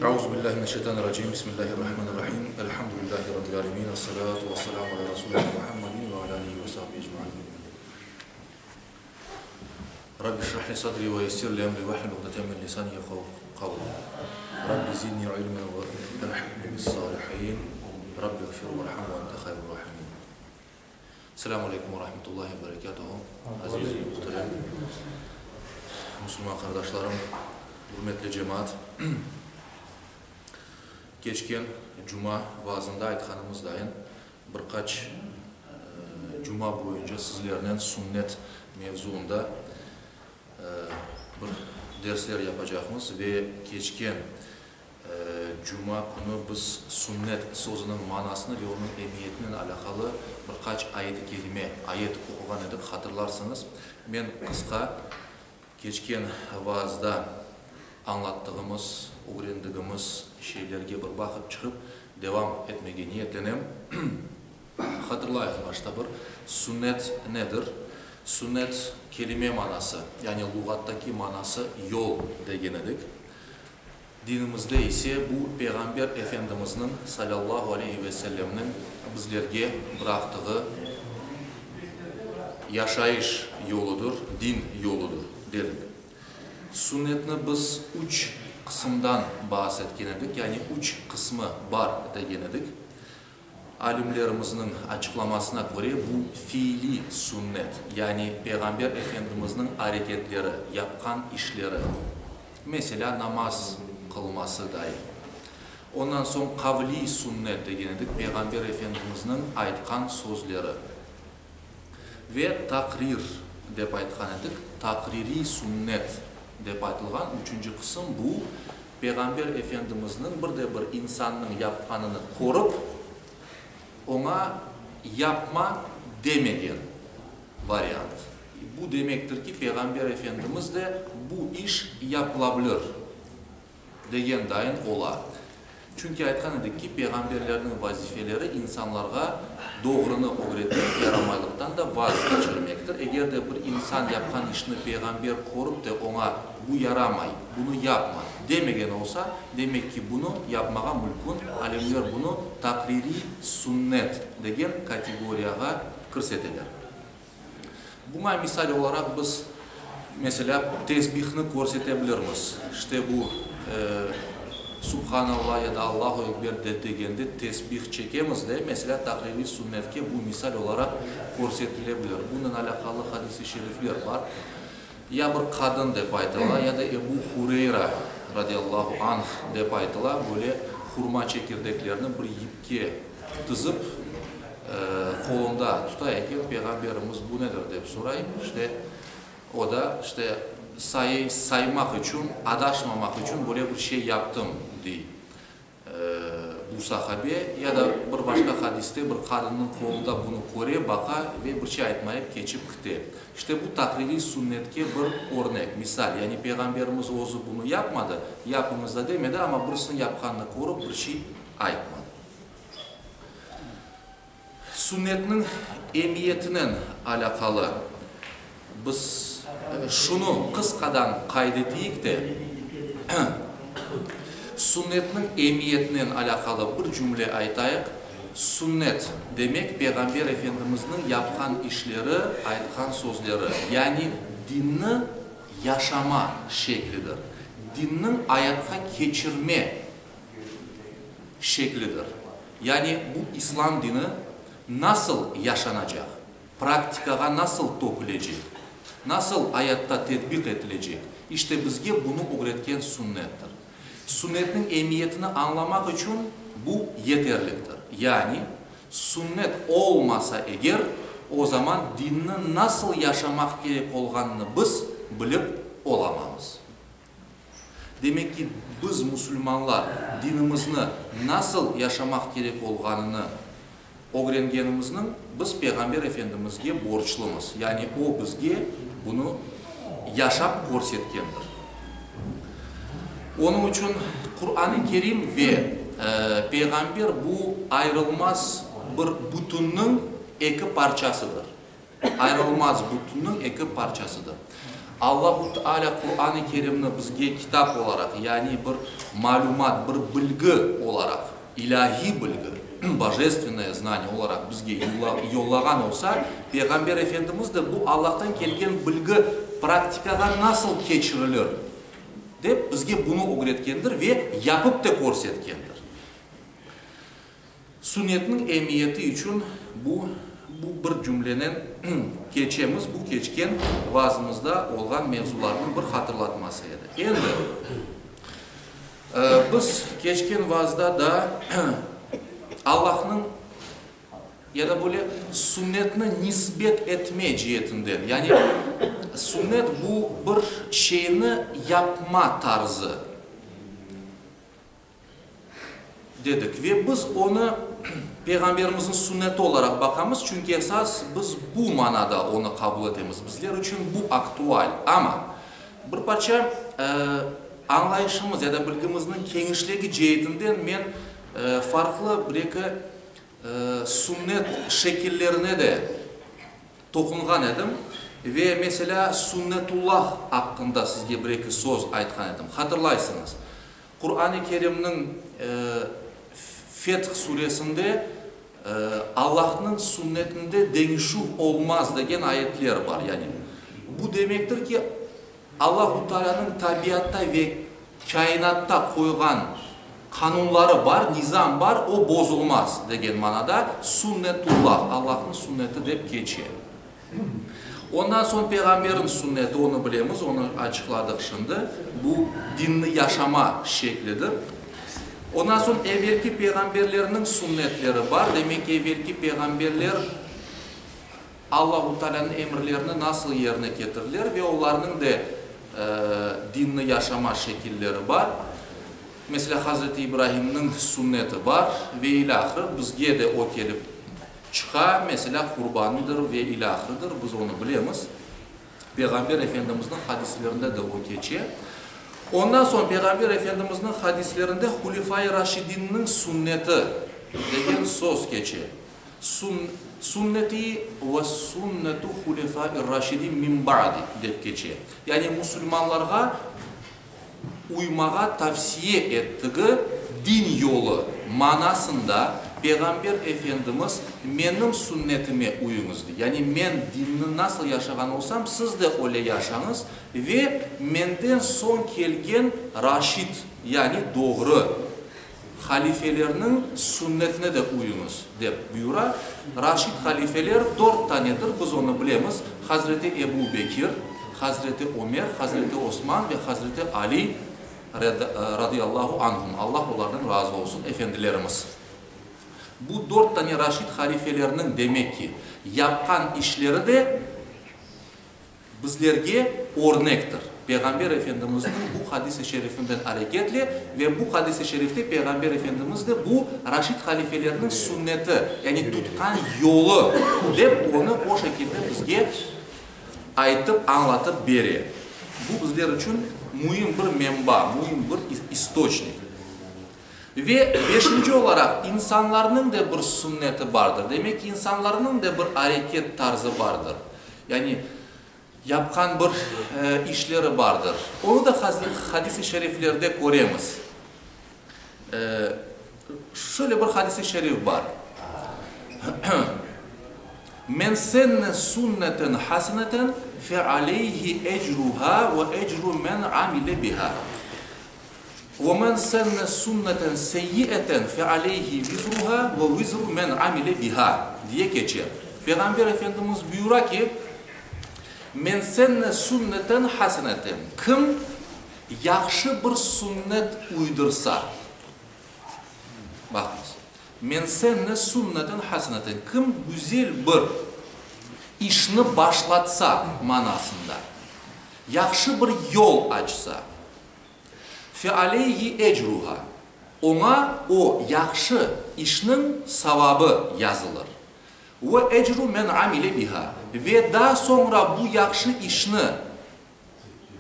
Euzu billahi mineşşeytanirracim. Bismillahirrahmanirrahim. Elhamdülillahi rabbil alemin. Esselatu vesselamu ala rasulina Muhammedin ve ala alihi ve sahbihi ecmaîn. Rabbi şrah li sadri ve yessir li emri ve hlul uqdeten min lisani yefkahu kavli. Rabbi zidni ilmen ve elhikni bis salihin. Rabbi iğfir verham ve ente hayrur rahimin. Selâmu aleykum ve rahmetullahi ve berekâtuhu. Aziz ve muhterem musulman qardaşlarım, ürmetli cemaat. Keçken cuma vaazında aytqanımız dayın, bir qaç cuma boyunca sizlernen sünnet mevzuında bir dersler yapacaqmız ve keçken Cuma künü biz sünnet sözüniñ manasını ve onıñ emiyetinen alâqalı bir qaç ayet-i kerime, ayet, oquğan edik, hatırlarsıñız. Men qısqa keçken vaazda añlattığımız, ögrendigimiz şeylerge bir baqıp çıqıp, devam etmege niyetlenem. Hatırlayıq başta bir, sünnet nedir? Sünnet kelime manası, yani luğattaki manası yol degen edik. Dinimizde ise bu Peyğamber Efendimizniñ, salâllahu aleyhi ve sellemniñ, bizlerge bıraqtığı yaşayış yoludır, din yoludır, dedik. Sünnetni biz üç qısımdan bahs etken edik, yani üç qısmı bar degen edik. Alimlerimizniñ açıqlamasına köre, bu fiiliy sünnet, yani Peyğamber Efendimizniñ areketleri, yapqan işleri, meselâ, namaz qılması dayı. Ondan soñ qavliy sünnet degen edik, Peyğamber Efendimizniñ aytqan sözleri. Ve taqrir dep aytqan edik, taqririy sünnet dep aytılğan üçünci qısım bu, Peyğamber Efendimizniñ bir de bir insannıñ yapqanını körip, oña yapma demegen variant. Bu demektir ki, Peyğamber Efendimiz de bu iş yapılabilir degen dayın ola. Çünki aytqan edik ki, peyğamberlerniñ vazifeleri insanlarğa doğrunı ögretmek, yaramaylıqtan da vazgeçirmektir. Eger de bir insan yapqan işni peyğamber körip de oña bu yaramay, bunı yapma demegen olsa, demek ki, bunı yapmağa mülkün, alimler bunı taqririy sünnet degen kategoriyağa kirseteler. Buña misal olaraq biz, meselâ, tesbihni körsete bilirmiz. İşte bu, Subhanallah ya da Allahu ekber de degende tesbih çekemiz de, meselâ, taqririy sünnetke bu misal olaraq körsetile bilir. Bunen alâqalı hadis-i şerifler bar. Ya bir qadın dep aytıla, ya da Ebu Hureyra, radiyallahu anh, dep aytıla, böyle hurma çekirdeklerini bir yipke tizip, qolunda tuta eken, Peyğamberimiz bu nedir dep soray, işte, o da, işte, sayı saymaq içün, adaşmamaq içün böyle bir şey yaptım, dey. Bu sahabe, ya da bir başqa hadiste bir qadınnıñ qolunda bunı köre, baqa ve bir şey aytmayıp keçip kite. İşte bu taqririy sünnetke bir örnek, misal. Yani Peyğamberimiz özü bunı yapmadı, yapıñız da demedi, amma birisiniñ yapqanını körip bir şey aytmadı. Sünnetniñ emiyetinen alâqalı biz şunı qısqadan qayd eteyik de, sünnetniñ emiyetinen alâqalı bir cümle aytayıq, Sünnet, demek, Peyğamber Efendimizniñ yapqan işleri, aytqan sözleri, yani dinni yaşama şeklidir, dinniñ ayatqa keçirme şeklidir. Yani bu İslam dini nasıl yaşanacaq, praktikağa nasıl tökülecek, nasıl ayatta tetbiq etilecek, işte bizge bunı ögretken sünnettir. Sünnetniñ emiyetini añlamaq içün bu yeterliktir. Yani sünnet olmasa eger, o zaman dinni nasıl yaşamaq kerek olğanını biz bilip olamamız. Demek ki, biz, musulmanlar, dinimizni nasıl yaşamaq kerek olğanını ögrengenimizniñ biz Peyğamber Efendimizge borclumız. Yani o bizge bunı yaşap körsetkendir. Onıñ içün Quran-ı Kerim ve Peyğamber bu ayrılmaz bir bütünniñ eki parçasıdır. Ayrılmaz bütünniñ eki parçasıdır. Allahu Teala Quran-ı Kerimni bizge kitap olaraq, yani bir malümat, bir bilgi olaraq, ilâhiy bilgi, bojestvennoye znaniye, olaraq bizge yollağan olsa, Peyğamber Efendimiz de bu Allahtan kelgen bilgi praktikağa nasıl keçirilir, dep bizge bunı ögretkendir ve yapıp da körsetkendir. Sünnetniñ emiyeti içün bu bu bir cümlenen keçemiz, bu keçken vaazımızda olğan mevzularnıñ bir hatırlatması edi. Endi biz keçken vaazda da Allahnıñ ya da böyle sünnetni nisbet etme cietinden, yani sünnet bu bir şeyni yapma tarzı, Dedik ve biz onı Peyğamberimizniñ sünneti olaraq baqamız, çünki esas biz bu manada onı qabul etemiz, bizler içün bu aktual. Amma bir parça añlayışımız ya da bilgimizniñ keñişligi ceetinden men farqlı bir-eki sünnet şekillerine de toqunğan edim ve, meselâ, sünnetullah aqqında sizge bir-eki söz aytqan edim. Hatırlaysıñız, Quran-ı Kerimniñ Feth suresinde Allahnıñ sünnetinde deñişüv olmaz degen ayetler bar. Yani, bu demektir ki, Allahu Taalânıñ tabiatta ve kâinatta qoyğan qanunları bar, nizam bar, o bozulmaz degen manada sünnetullah, Allahnıñ sünneti dep keçe. Ondan soñ Peyğamberniñ sünneti, onı bilemiz, onı açıqladıq şimdi, bu dinni yaşama şeklidir. Ondan soñ evelki peyğamberlerniñ sünnetleri bar, demek ki, evelki peyğamberler Allahu Taalânıñ emirlerini nasıl yerine ketirdiler ve olarnıñ de dinni yaşama şekilleri bar. Meselâ, Hazreti İbrahimniñ sünneti bar ve ilâhre, bizge de o kelip Çıqa, meselâ, qurbandır ve ilâhredir, biz onı bilemiz. Peyğamber Efendimizniñ hadislerinde de o keçe. Ondan soñ Peyğamber Efendimizniñ hadislerinde Hulefai Raşidinniñ sünneti degen söz keçe. Sun, Sünneti ve sünnetu Hulefai-r-Raşidin min ba'di dep keçe. Yani musulmanlarğa uymağa tavsiye ettigi din yolu manasında Peyğamber Efendimiz menim sünnetime uyıñız dey. Yani men dinni nasıl yaşağan olsam, siz de öyle yaşañız ve menden soñ kelgen raşid, yani doğru halifelerniñ sünnetine de uyıñız, dep buyura. Raşid halifeler dört tanedir, biz onı bilemiz, Hazreti Ebu Bekir, Hazreti Ömer, Hazreti Osman ve Hazreti Ali, radıyallahu anhum, Allah olardan razı olsun, efendilerimiz. Bu dört tane raşid halifelerniñ, demek ki, yapqan işleri de bizlerge örnektir. Peyğamber Efendimizniñ bu hadis-i şerifinden areketle ve bu hadis-i şerifte Peyğamber Efendimiz de bu raşid halifelerniñ sünneti, yani tutqan yolu dep onı o şekilde bizge aytıp, añlatıp bere. Bu bizler içün müim bir menba, müim bir istoçnik. Ve beşinci olaraq, insanlarnıñ da bir sünneti bardır. Demek ki, insanlarnıñ da bir areket tarzı bardır. Yani, yapqan bir işleri bardır. Onı da hadis-i şeriflerde köremiz. Şöyle bir hadis-i şerif bar. Men senne sünneten haseneten fe aleyhi ecruha ve ecru men amile biha. Ve men senne sünneten seyyieten fe aleyhi vizruha ve vizru men amile biha, diye keçe. Peyğamber Efendimiz buyura ki, Men senne sünneten haseneten, kim yahşı bir sünnet uydursa, baqıñız, men senne sünneten haseneten, kim güzel bir işni başlatsa manasında, yahşı bir yol açsa, Fe aleyhi ecruha, oña o yahşı işniñ savabı yazılır. Ve ecru men amile biha, ve daa soñra bu yahşı işni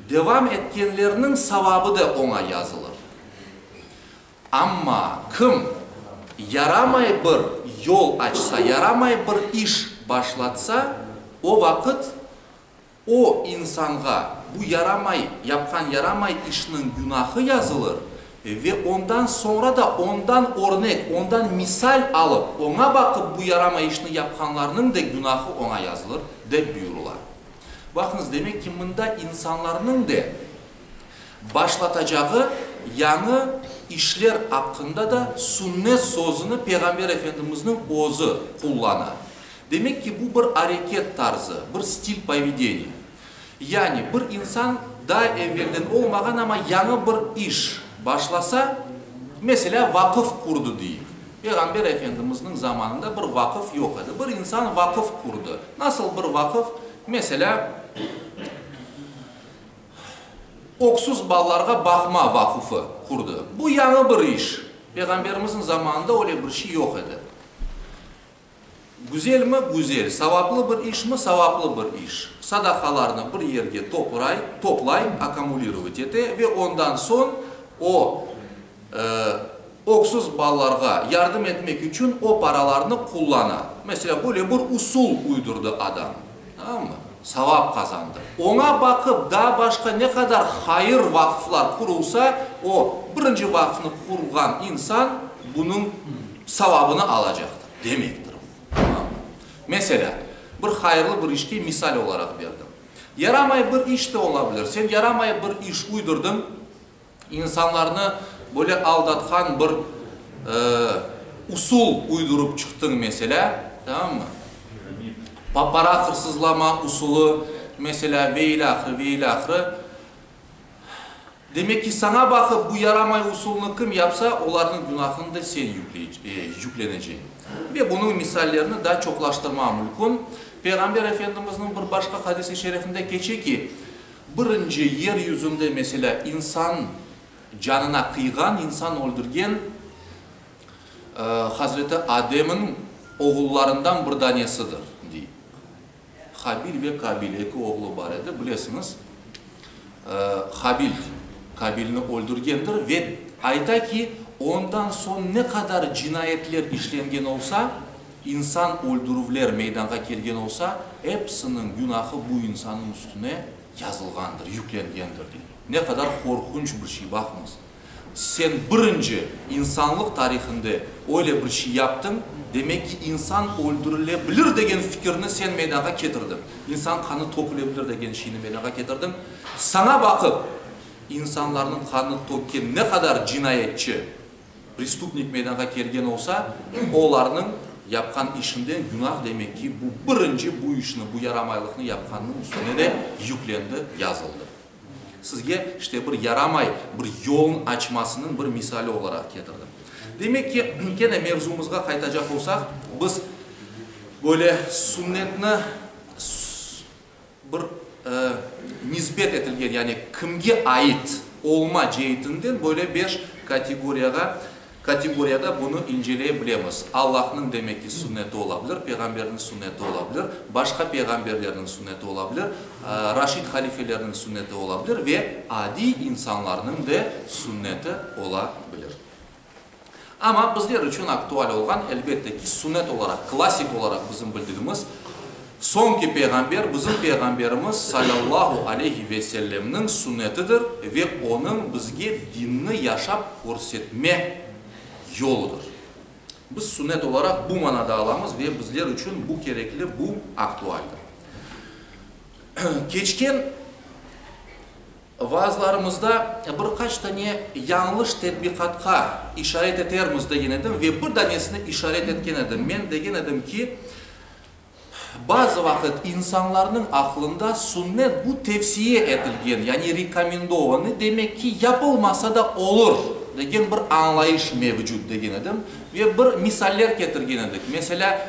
devam etkenlerniñ savabı da oña yazılır. Amma kim yaramay bir yol açsa, yaramay bir iş başlatsa, o vaqıt O insanğa. bu yaramay, yapqan yaramay işniñ günahı yazılır ve ondan soñra da ondan örnek, ondan misal alıp, oña baqıp bu yaramay işni yapqanlarnıñ da günahı oña yazılır, dep buyurıla. Baqıñız, demek ki, mında insanlarnıñ da başlatacağı yañı işler aqqında da sünnet sözüni Peyğamber Efendimizniñ özü qullana. Demek ki, bu bir areket tarzı, bir stil povedeniya. Yani bir insan daa evvelden olmağan, amma yañı bir iş başlasa, meselâ, vaqıf qurdı deyik. Peyğamber Efendimizniñ zamanında bir vaqıf yoq edi. Bir insan vaqıf qurdı. Nasıl bir vaqıf? Meselâ, öksüz balalarğa baqma vaqufı qurdı. Bu yañı bir iş. Peyğamberimizniñ zamanında öyle bir şey yoq edi. Güzelmi? Güzel. Savaplı bir işmi? Savaplı bir iş. Sadaqalarnı bir yerge topray, toplay, akkumulirovat ete ve ondan soñ o, öksüz balalarğa yardım etmek içün o paralarnı qullana. Meselâ, böyle bir usul uydurdı adam. Tamam mı? Savap qazandı. Oña baqıp, daa başqa ne qadar hayır vaqıflar qurulsa, o, birinci vaqıfnı qurğan insan bunıñ savabını alacaqtır, demektir bu. Tamam mı? Meselâ, bir hayırlı bir işke misal olaraq berdim. Yaramay bir iş de ola bilir. Sen yaramay bir iş uydurdıñ, İnsanlarnı böyle aldatqan bir usul uydurıp çıqtıñ, meselâ, tamam mı? Para hırsızlama usulı, meselâ, ve ilâhre, ve ilâhre. Demek ki, saña baqıp bu yaramay usulnı kim yapsa, olarnıñ günahını da sen yükleneceñ. Ve bunıñ misallerini daa çoqlaştırma mümkün. Peyğamber Efendimizniñ bir başqa hadis-i şerifinde keçe ki, Birinci yer yüzünde, meselâ, insan canına qıyğan, insan öldürgen Hazreti Ademniñ oğullarından bir danesidir, dey. Habil ve Kabil, eki oğlu bar edi, bilesiñiz. Habil Kabilni öldürgendir ve ayta ki, ondan soñ ne qadar cinayetler işlengen olsa, İnsan öldürüvler meydanğa kelgen olsa, episiniñ günahı bu insannıñ üstüne yazılğandır, yüklengendir, dey. Ne qadar qorqunç bir şey, baqıñız. Sen birinci insanlıq tarihinde öyle bir şey yaptıñ, demek ki, insan öldürile bilir degen fikirni sen meydanğa ketirdiñ. İnsan qanı töküle bilir degen şeyni meydanğa ketirdiñ. Saña baqıp, insanlarnıñ qanını tökken ne qadar cinayetçi, Prestupnik meydanğa kelgen olsa, olarnıñ yapqan işinden günah demek ki, bu birinci bu işni, bu yaramaylıqnı yapqannıñ üstüne de yüklendi, yazıldı. Sizge işte bir yaramay bir yoln açmasınıñ bir misali olaraq ketirdim. Demek ki, kene mevzumızğa qaytacaq olsaq, biz böyle sunnetni Bir nisbet etilgen, yani kimge ait olma ceetinden böyle beş kategoriyağa, kategoriyada bunı inceleye bilemiz. Allahnıñ, demek ki, sünneti ola bilir, Peyğamberniñ sünneti ola bilir, başqa peyğamberlerniñ sünneti ola bilir, raşid halifelerniñ sünneti ola bilir ve adiy insanlarnıñ de sünneti ola bilir. Amma bizler içün aktual olğan, elbette ki, sünnet olaraq, klassik olaraq bizim bildigimiz soñki peyğamber, bizim Peyğamberimiz salâllahu aleyhi ve sellemniñ sünnetidir ve onıñ bizge dinni yaşap körsetme yoludır. Biz sünnet olaraq bu manada alamız ve bizler içün bu kerekli, bu aktualdir. Keçken. Vaazlarımızda bir qaç tane yañlış tedbiqatqa işaret etermiz degen edim ve bir danesini işaret etken edim. Men degen edim ki, bazı vaqıt insanlarnıñ aqlında sünnet bu tevsiye etilgen, yani rekomendovanıy, demek ki, yapılmasa da olur degen bir añlayış mevcut degen edim ve bir misaller ketirgen edik. Meselâ,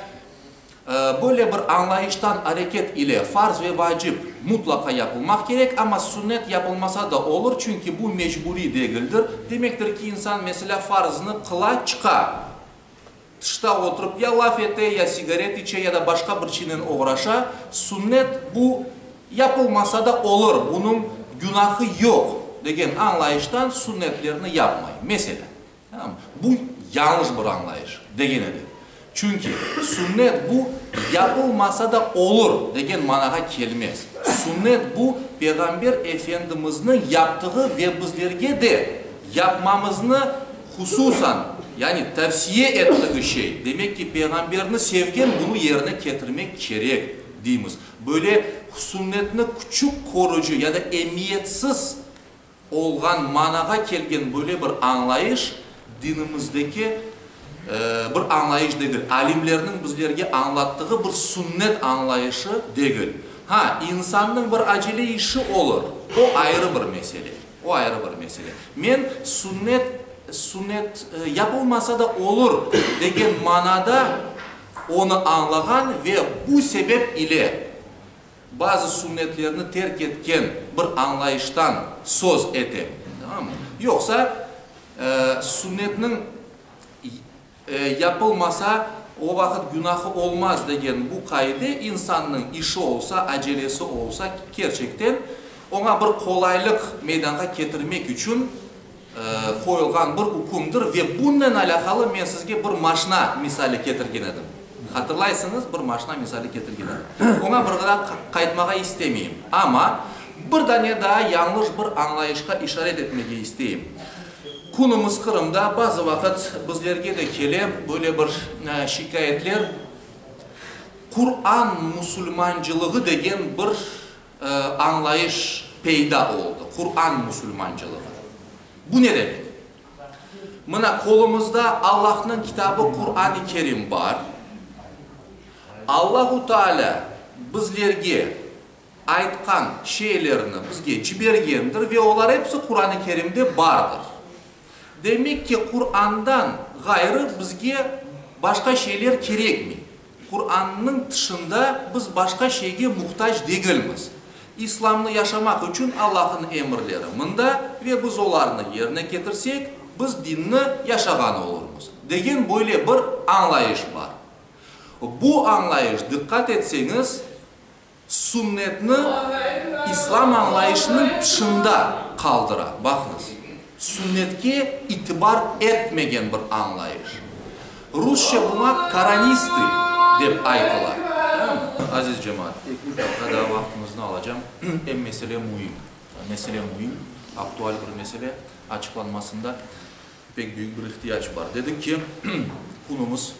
Böyle bir añlayıştan areket ile farz ve vacip mutlaqa yapılmaq kerek, amma sünnet yapılmasa da olur, çünki bu mecburiy degildir. Demektir ki, insan, meselâ, farznı qıla, çıqa, tışta oturıp ya laf ete, ya sigaret içe, ya da başqa bir şeynen oğraşa, sünnet bu yapılmasa da olur, bunıñ günahı yoq degen añlayıştan sünnetlerni yapmay, meselâ. Bu yañlış bir añlayış, degen edik. Çünki sünnet bu, yapılmasa da olur degen manağa kelmez. Sünnet bu, Peyğamber Efendimizniñ yaptığı ve bizlerge de yapmamıznı hususan, yani tavsiye ettigi şey. Demek ki, Peyğamberni sevgen bunı yerine ketirmek kerek, deymiz. Böyle sünnetni küçük körüci ya da emiyetsiz olğan manağa kelgen böyle bir añlayış dinimizdeki bir añlayış degil, alimlerniñ bizlerge añlattığı bir sünnet añlayışı degil. Ha, insannıñ bir acele işi olur, o ayrı bir mesele, o ayrı bir mesele. Men sünnet, sünnet yapılmasa da olur degen manada onı añlağan ve bu sebep ile bazı sünnetlerni terk etken bir añlayıştan söz etem. Tamam mı? Yoqsa, sünnetniñ yapılmasa, o vaqıt günahı olmaz degen bu qaide insannıñ işi olsa, acelesi olsa, kerçekten oña bir qolaylıq meydanğa ketirmek içün qoyulğan bir ükümdir ve bunnen alâqalı men sizge bir maşna misali ketirgen edim. Hatırlaysıñız, bir maşna misali ketirgen edim. Oña bir daa qaytmağa istemeyim, amma bir dane daa yañlış bir añlayışqa işaret etmege isteyim. Künümiz Qırımda bazı vaqıt bizlerge de kele böyle bir şikâyetler, Quran musulmancılığı degen bir añlayış peyda oldı, Quran musulmancılığı. Bu ne demek? Mına, qolumızda Allahnıñ kitabı Quran-ı Kerim bar. Allahu Teala bizlerge aytqan şeylerni bizge cibergendir ve olar episi Quran-ı Kerimde bardır. Demek ki, Qurandan ğayrı bizge başqa şeyler kerekmey. Qurannıñ tışında biz başqa şeyge muhtac degilmiz. İslamnı yaşamaq içün Allahnıñ emirleri mında ve biz olarnı yerine ketirsek, biz dinni yaşağan olurmız, degen böyle bir añlayış bar. Bu añlayış, diqqat etseñiz, Sünnetni İslam añlayışınıñ tışında qaldıra. Baqıñız, sünnetke itibar etmegen bir añlayış. Rusça buña koranistı dep aytıla. Aziz cemaat, eki-üç daqqa daa vaqtıñıznı alacam. Em mesele müim. Mesele müim, aktual bir mesele, açıqlanmasında pek büyük bir ihtiyac bar. Dedik ki, künümiz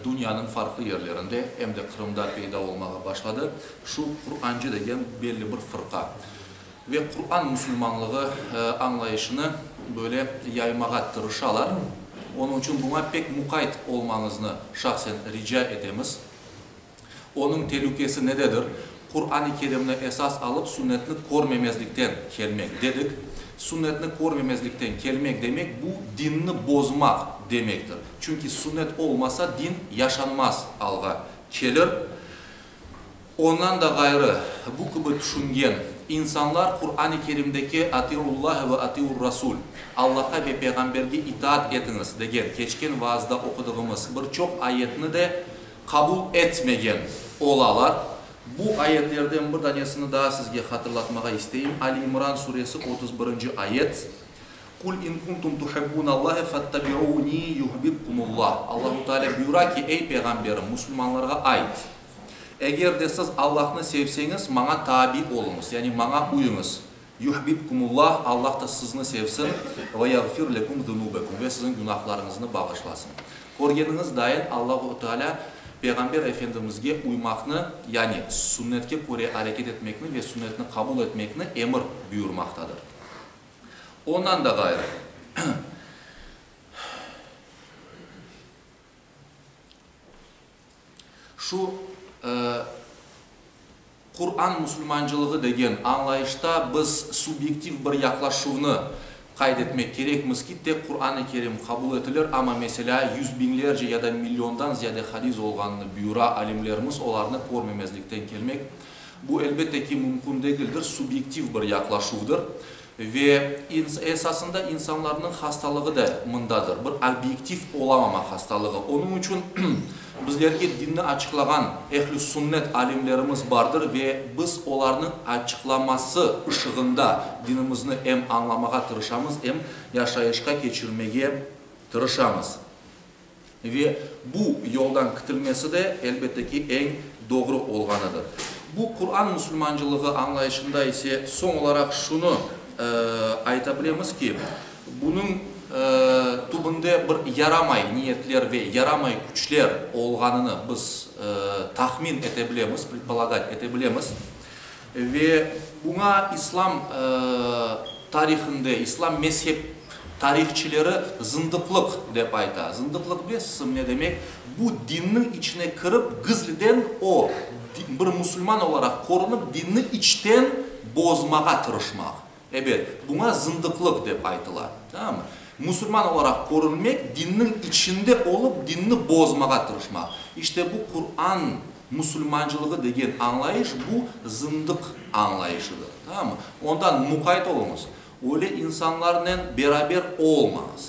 dünyanıñ farqlı yerlerinde, em de Qırımda peyda olmağa başladı şu Qurancı degen belli bir fırqa. Ve Quran musulmanlığı añlayışını böyle yaymağa tırışalar. Onıñ içün buña pek muqayt olmañıznı şahsen rica etemiz. Onıñ telükesi nededir? Quran-ı Kerimni esas alıp sünnetni körmemezlikten kelmek dedik. Sünnetni körmemezlikten kelmek demek, bu dinni bozmaq demektir. Çünki sünnet olmasa din yaşanmaz alğa kelir. Ondan da ğayrı, bu kibi tüşüngen insanlar Quran-ı Kerimdeki Atiullahe ve atiur-rasul, Allahqa ve Peyğamberge itaat etiñiz, degen keçken vaazda oqudığımız bir çoq ayetni de qabul etmegen olalar. Bu ayetlerden bir danesini daa sizge hatırlatmağa isteyim, Ali İmran suresi 31-nci ayet, Kul in kuntum tuhibbunallahe fattabi'uni yuhbibkumullah, Allahu Teala buyura ki, Ey Peyğamberim, musulmanlarğa ayt, eger de siz Allahnı sevseñiz, maña tabi oluñız, yani maña uyıñız, Yuhbibkumullah, Allah da sizni sevsin, ve yağfir lekum zunubekum, ve siziñ günahlarıñıznı bağışlasın. Körgeniñiz dayın Allahu Teala Peyğamber Efendimizge uymaqnı, yani sünnetke köre areket etmekni ve sünnetni qabul etmekni emir buyurmaqtadır. Ondan da ğayrı, Şu Quran musulmancılığı degen añlayışta biz subyektiv bir yaqlaşuvnı qayd etmek kerekmiz ki, tek Quran-ı Kerim qabul etilir, amma, meselâ, yüz biñlerce ya da milliondan ziyade hadis olğanını buyura alimlerimiz, olarnı körmemezlikten kelmek, bu, elbette ki, mümkün degildir, subyektiv bir yaqlaşuvdır. Ve esasında insanlarnıñ hastalığı da mındadır, bir obyektiv olamama hastalığı. Onıñ içün bizlerge dinni açıqlağan ehl-i sünnet alimlerimiz bardır ve biz olarnıñ açıqlaması ışığında dinimizni em añlamağa tırışamız, em yaşayışqa keçirmege tırışamız. Ve bu yoldan kitilmesi de, elbette ki, eñ doğru olğanıdır. Bu Quran musulmancılığı añlayışında ise soñ olaraq şunı ayta bilemiz ki, bunıñ tübünde bir yaramay niyetler ve yaramay küçler olğanını biz tahmin ete bilemiz, predpolagat ete bilemiz. Ve buña İslam tarihinde, İslam mezhep tarihçileri zındıqlıq dep ayta. Zındıqlıq bilesizmi ne demek? Bu dinniñ içine kirip, gizliden o, bir musulman olaraq körünip, dinni içten bozmağa tırışmaq. Ebet, buña zındıqlıq dep aytıla. Tamam mı? Musulman olaraq körünmek, dinniñ içinde olıp, dinni bozmağa tırışmaq. İşte bu Quran musulmancılığı degen añlayış, bu zındıq añlayışıdır. Tamam mı? Ondan muqayt oluñız. Öyle insanlarnen beraber olmañız.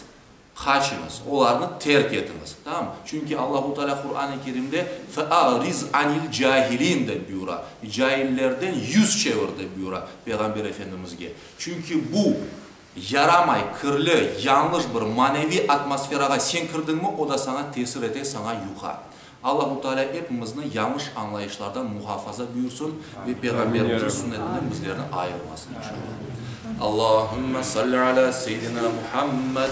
Qaçıñız, olarnı terk etiñiz. Tamam? Çünki Allahu Teala Quran-ı Kerimde, Fe'ariz anil cahilin dep buyura. Caillerden yüz çevir dep buyura Peyğamber Efendimizge. Çünki bu yaramay, kirli, yañlış bir maneviy atmosferağa sen kirdiñmi, o da saña tesir ete, saña yuqa. Allahu Teala epimizni yañlış añlayışlardan muhafaza buyursın ve Peyğamberimizniñ sünnetinden bizlerni ayırmasın, inşallah. Allahümme salli ala seyyidina Muhammed.